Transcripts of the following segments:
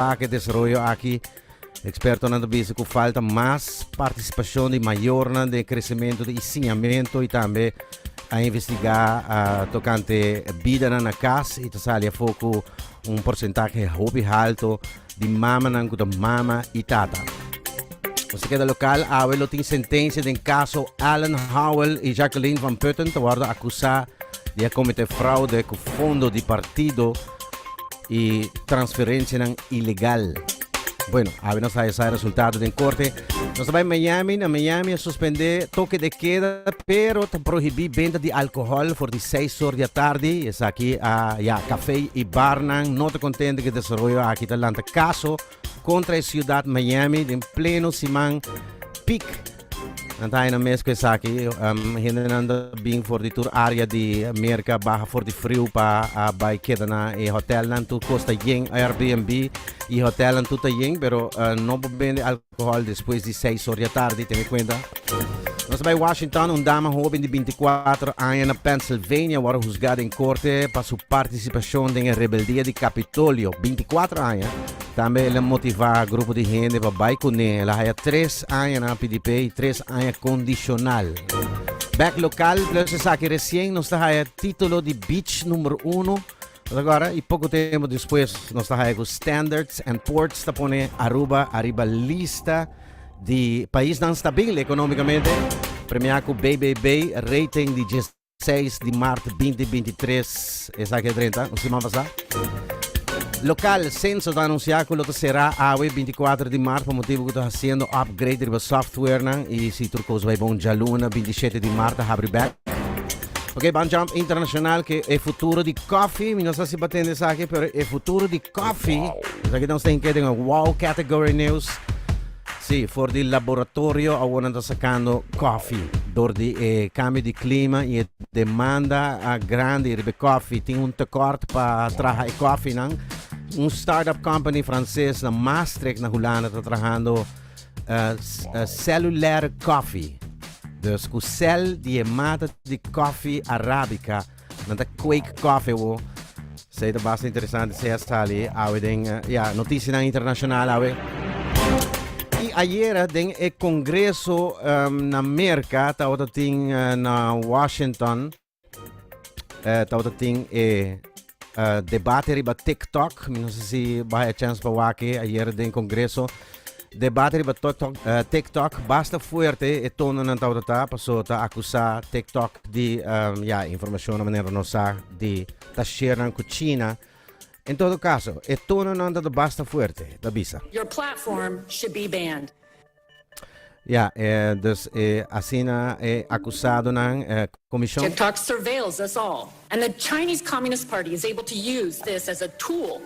Wak e desaroyo aki, ekspertonan ta bisa ku falta mas partisipashon di mayornan den e kresementu di siñamentu i tambe a investigá tokante bidanan na kas i ta sali afó ku un porsentahe hopi halto di mamanan ku ta mama i tata. Nos ta keda lokal, awe lo tin sentensia den kaso Alan Howell i Jacqueline van Putten ta wòrdu akusá di a kometé fraude ku fondo di partido i transferencianan ilegal. Bueno, awe nos haya sa e resultado den corte. Nos ta bai Miami. Na Miami a suspende toque de queda, pero ta prohibí benta di alcohol for di 6 or di atardi. Esaki a, ya, café i barnan no ta contento ku e desaroyo aki. Ta lanta caso contra e ciudad Miami den pleno siman peak. Nan ta haña nan mes ku esaki. Hendenan ta bin for di tur área di Merka, baha for di friu pa a bai keda na e hotelnan. Tur kos ta yen, Airbnb i hotelnan tur ta yen, pero no por bende alkohòl despues di seis or di atardi, tene kuenta. Nos ta bai Washington, un dama hóben di 24 aña na Pennsylvania wòrdu husgá den korte pa su partisipashon den e rebeldia di Kapitolio. 24 aña. Tambe el a motivá grupo di hende pa bai kuné. El a haya tres aña na PDP i tres aña kondishonal. Bek lokal, plus esaki resien nos ta haya título di beach number uno. Agora i poko tempu despues nos ta haya ku Standards and Poor's ta pone Aruba ariba lista di paisnan stabil ekonómikamente, premiá ku BBB rating di 6 di mart 2023, esaki a drenta un siman pasá. Lokal, Censo ta anunsiá ku lo ta será awe 24 di mart pa motibu ku ta hasiendo upgrade riba softwarenan i si tur kos bai bon djaluna 27 di mart ta habri bèk. Ok, ban jump internacional ke e futuro di koffie. Mi no sa si bo a tende esaki, pero e futuro di koffie, esaki nos ta hinke den e wow category news. Sí, for di laboratorio awor nan ta sacando koffie. Door di e cambio di clima y e demanda grandi riba e koffie, tin un tekort pa traha e koffienan. Un startup company frances na Maastricht na Hulanda ta trahando cellulaire koffie. Dus ku cel di e mata di koffie arabica Nan ta kweek koffie wo. Esei ta basta interesante si a sali awe den ya noticianan internacional awe. Y ayera den e congreso na Merca tabata tin na Washington tabata tin e debate riba TikTok. Mi no sa si bo haya chance pa wak ayera den congreso. Debate riba TikTok, TikTok basta fuerte e tononan tabata ta paso ta acusa TikTok di ya informacion na manera nos sa di ta share ku China. En todo caso, e tononan ta basta fuerte, ta bisa. Your platform should be banned. Ja, dus asina e acusadonan comision. TikTok surveils us all and the Chinese Communist Party is able to use this as a tool.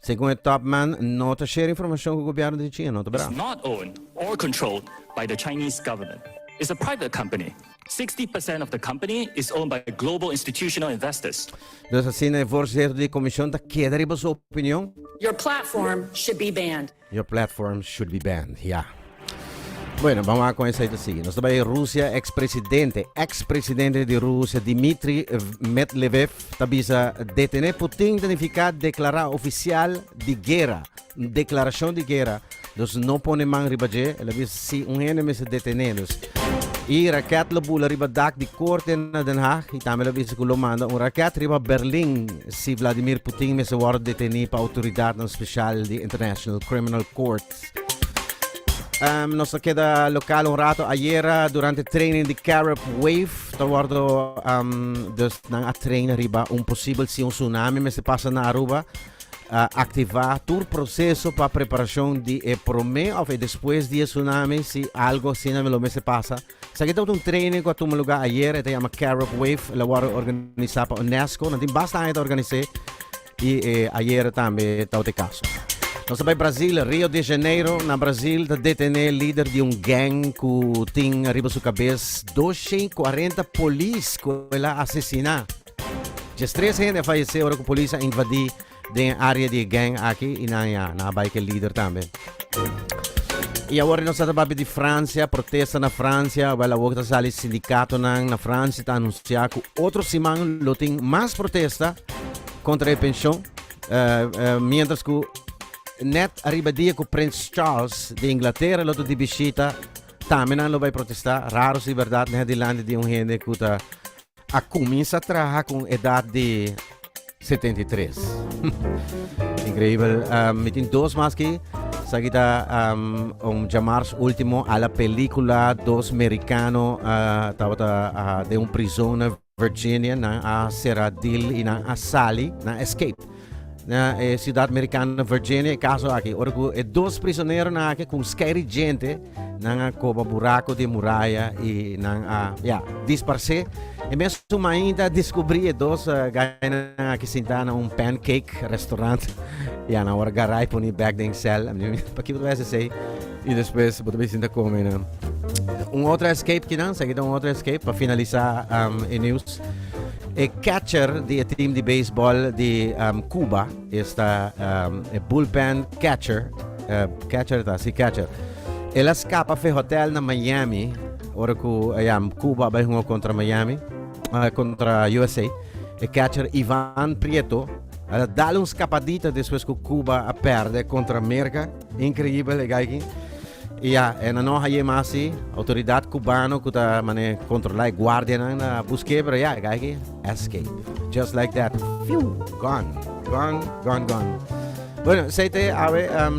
Segun e topman, no ta share informacion cu gobierno di China, no ta It's bra. not owned or controlled by the Chinese government. It's a private company. 60% of the company is owned by global institutional investors. Dus asina e voorzitter di e comision ta keda riba su opinion. Your platform should be banned. Your platform should be banned, ya. Bueno, vamos a con esei ta sigui. Nos ta bai Rusia, ex-presidente, ex-presidente di Rusia, Dmitry Medvedev, ta bisa detené Putin ta nifiká deklará ofisial di guera, un deklarashon di guera. Dus no pone man riba dje, el a bisa si un hende mester detené. Dus, i raket lo bula riba dak di korte na Den Haag i tambe el a bisa ku lo manda un raket riba Berlin si Vladimir Putin mester wòrdu detení pa outoridatnan spesial di International Criminal Court. Nos ta keda lokal un rato. Ayera durante training di Carib Wave ta wordo dus nan a train riba un posibel si un tsunami mester pasa na Aruba. Activa tur proceso pa preparacion di e prome of e despues di e tsunami si algo asina lo mester pasa. Esaki ta un training cu a tuma lugar ayer, e ta yama Carib Wave, el a wordo organisa pa UNESCO. Nan tin basta aña ta organise. I e ayera tambe ta e kaso. Nos ta bai Brasil, Rio de Janeiro. Na Brasil ta detené lider di un gang ku tin riba su kabes 240 polis ku el a asesiná. 13 hende a fayesé ora ku polis a invadí den e área di e gang aki i nan ya, nan a bai ku e lider tambe. I awor nos ta papia di Francia, protesta na Francia. Wel, awor ta sali sindikatonan na Francia ta anunsiá ku otro siman lo tin mas protesta kontra e penshon. Mientras ku Net ariba dia ku Prins Charles di Inglatera lo ta di bishita, tambe nan lo bai protestá. Raro si bèrdat net dilanti di un hende ku ta a kuminsá traha ku un edat di 73. Inkreibel. Mi tin dos mas aki. Esaki ta un djamars último a la pelíkula dos merikano tabata den un prizon na Virginia, nan a sera deal y nan a sali, nan escape na e ciudad mericano Virginia. E caso aki, ora cu e dos prisioneronan aki cu un scary gente, nan a coba buraco di muraya y nan a, ya, disparce. E mesun mainta a descubri e dos gainan aki sinta na un pancake restaurant. Ya, nan ora garai poni back den cel. Paki bo ta bay haci esey? Y despues bo ta bay sinta come na. Un otro escape kinan, sa kita un otro escape pa finalisa e news. E catcher di e team di baseball di Cuba, esta e bullpen catcher, catcher ta, si catcher. El a scapa fe hotel na Miami, ora cu ya, Cuba bay hunga contra Miami, contra USA. E catcher Ivan Prieto, el a dal un scapadita despues cu Cuba a perde contra Merca. Increíbel e guy aki. Y ya, e nan no haye mas si. Autoridad cubano cu ta mane controla e guardianan na busque, pero ya, e guy aki escape. Just like that. Phew, gone. Gone, gone, gone. Bueno, esey te awe.